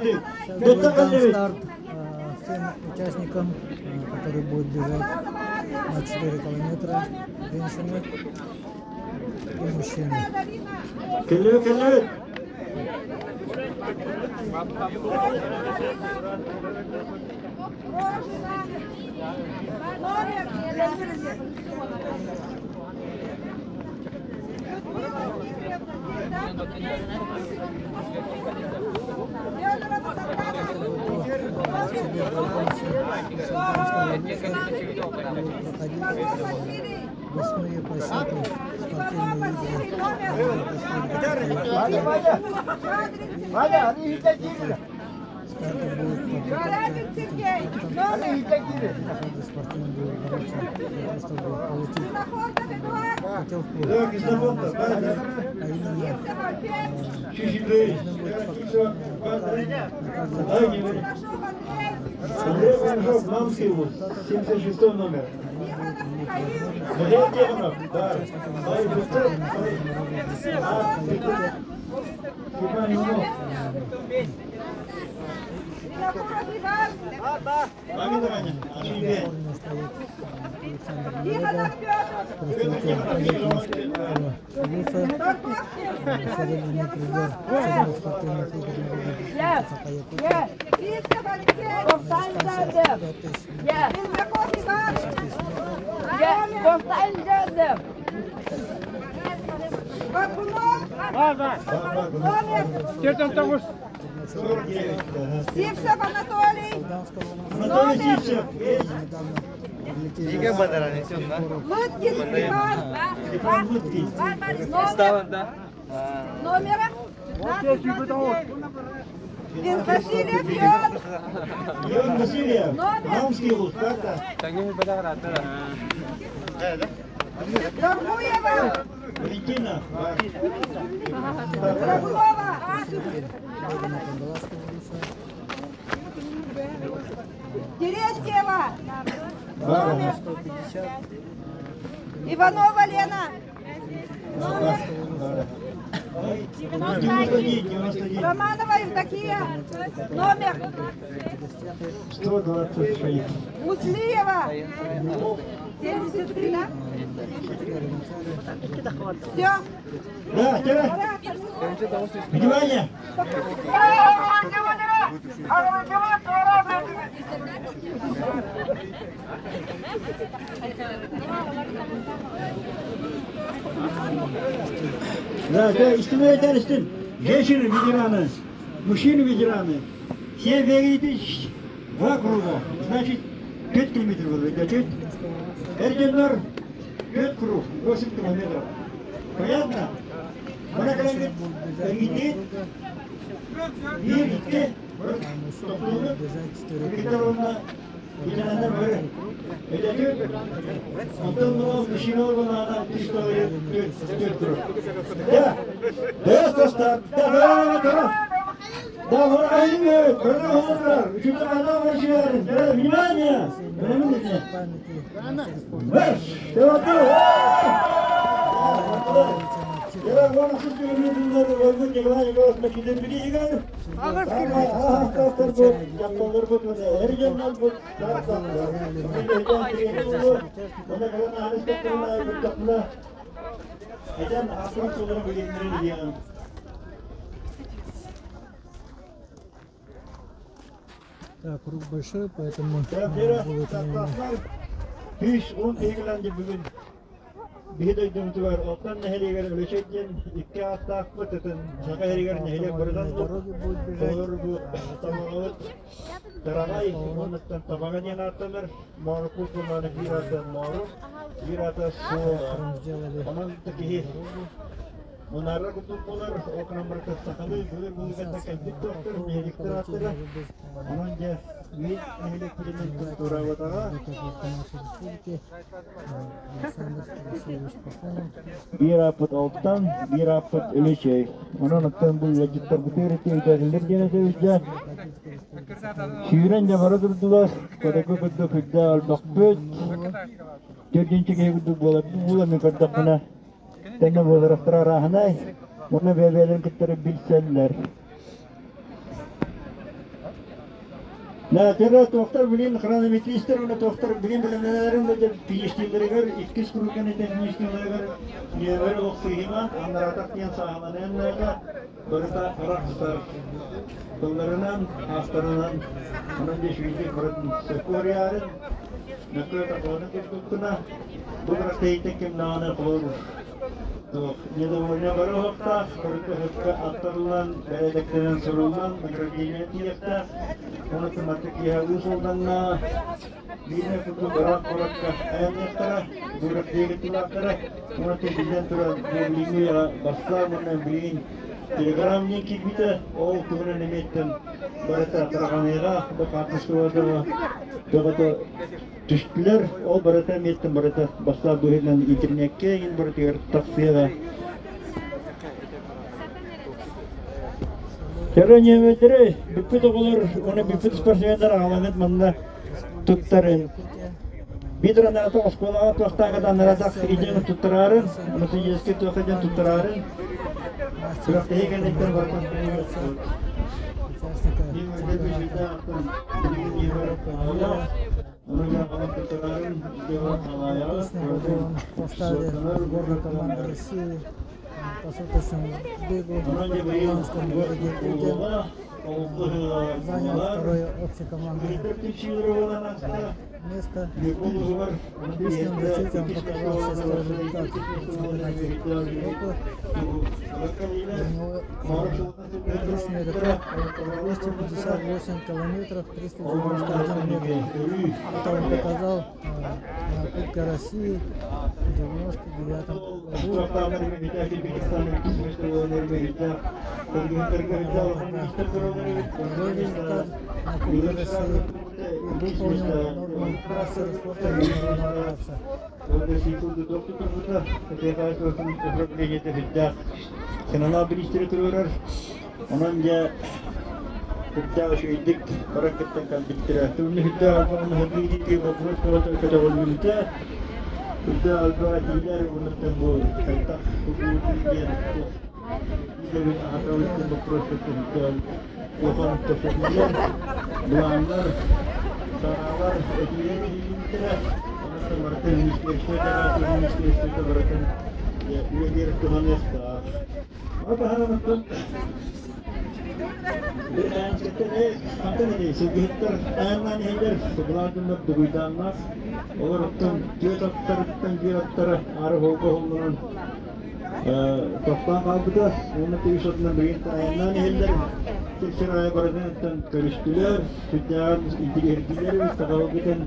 Сейчас будет дан старт всем участникам, которые будут бежать на 4 километра, женщины и мужчины. Кэллибит, кэллибит. Будут проходить восьмые по счету спортивные игры Республики Старты будут подготовка к спортивным будут бороться для того, чтобы получить путевку а именно должны быть Андрей Воронжов, Намский вуз, 76 номер. Михаил Тихонов, да. Степан Иванов. Александр Лега, представитель Олимпийского вуса, серебряный призер седьмых спортивных игр народа Саха Якутии. Дистанция 5000 метров. Сивцев Анатолий. Анатолий Сивцев. Лыткин Степан. Номер. Номера. Васильев Иоанн. Иоанн Васильев. Намский вуз, карта. Доргуева. Валентина. Драгунова. Терентьева. Номер. Иванова Лена. Номер. 91, 91. Романова Евдокия. Номер. 126. Муслиева. 73, да? Все. Да, теперь. Внимание! Да, да, истинный истин. Женщины ветераны, мужчины ветераны. Все бегаете два круга. Значит, 5 километров бегать. Эрденнер 5 круг, 8 километров. Понятно? Мына кэлэҥҥит эргитиит биир икки тохтуулут Викторовна ветерандар бары өтөтү онтон мужчина буолаана түс төрт круг. Да, да, состав, да, да, да, да, Внимание! Марш! Так, круг большой, поэтому будет, наверное, Күүс он тиһигиланди бүгүн биһи дойдубутугар Алтан нэһилиэгэр Өлөчөй диэн икки ааттаахпыт ытын Саха иһигэр нэһилиэк барытан дороги будет бежать. Олор бу табаҕабыт Тараҕай уоннаттан Табаҕа диэн ааттанар Моорукул тыллааны биир аата Моору, биир аата Суола. Сделали Онон киһи Мунаарра курдук буолар, ол гынан барыта сахалыы былыр былыргаттан кэлбит туохтар, нэһиликтэр ааттара. Онон дьэ, биир нэһилиэкпитинэн туораабатаҕа. Биир ааппыт Алтан, биир ааппыт Өлөчөй. Онон оттон бу ыалдьыттарбытыгар итиэйдэтиллэр диэн этэбит дьэ. Сүүрэн дьэ бара турдулар, котоку курдук үрдээх өлбөхпүт. Төрдүнчэ киһи курдук буолар, буолан көрдөхпүнэ, Тэҥҥэ буоларахтара арааһынай. Уонна бэйэ-бэйэлэрин кыттары билсэллэр. Наатера туохтар билин хронометристэр уонна туохтар билин бэлэмнэнэлэрин да фиништииллэригэр иккис круг кэнниттэн фиништииллэригэр нүөмэр олохсуйума аннараатах диэн сааһыланыан наада барыта арахсар тылларынан аастарынан онон дьэ үчүгэйдик барытын сөпкө мөккө такыланы курдуктуна бу бырастыйыттан ким даҕаны холобур Недовольна бары оһохтоох, барыта сөпкө аттарыллан, бэрээдэктэнэн суруллан, награждение тиийиэхтээх. Уонна тымарты киэһэ Уус Алдаҥҥа биир курдук ыраах куоракка айанныахтара, бырахтыйа кыттыылаахтара. Уонна биллэн турар, бу билиҥҥи үйэҕэ бастаан уонна билигин телеграм диэн киирбитэ, ол туһунан эмиэттэн барыта тарҕаныаҕа, бу хаартыскаларга бөҕөтө Түстүлэр, ол барыта эмиэттэн барыта бастаах быһыытынан интернеккэ эҥин барытыгар тахсыаҕа. Кэрэ ньиэмэйдэри бүппүт оҕолор уонна бүппүт спортсменнар аҕалаҥыт манна туттарын. Биир анаата оскуолаҕа туохтааҕы да анаратах идеяны туттараарын, методическай туохха диэн туттараарын, күрэхтэһии кэнниттэн барытын Поставили сборную команды России по суточному бегу в голландском городе Уден. Занял второе общекомандное место. Личным защитам показал шестой результат в чемпионате Европы. У него личный рекорд 258 километров 391 метр. Это он показал на Кубке России в 99 году. Второй результат на Кубке России и выполнил норму мастера спорта международного класса. Онон дьэ үрдээх үчүгэйдик бары кыттан кэлбиттэрэ. Түүнү үрдээх албаҕын биирдии боппуруос бөҕөтө көтөҕүллүбүтэ. Үрдээх албаҕа тиилэр уонуттан бу хайдах тутуу диэн идэбин аһатабыттан боппуруос көтөҕүллэн улахан кэпсэтиилэр, былааннар, санаалар, этиилэр киирбиттэрэ. Онон барытын министерство министерство барытын үлэлиир туһаныахтаах. Сылгыһыттар айаннаан иһэллэр, сылгылаах дугуйдааннаах, олор оттон түөрт аттарыттан биир аттара аара суолга уһулланан тохтоон хаалбыта уонна тыйыс отунан билигин айаннаан иһэллэр. Сир аайы барытын көрүстүлэр, сүрдээҕин интириэһиргииллэр эбит, сахаларбытын.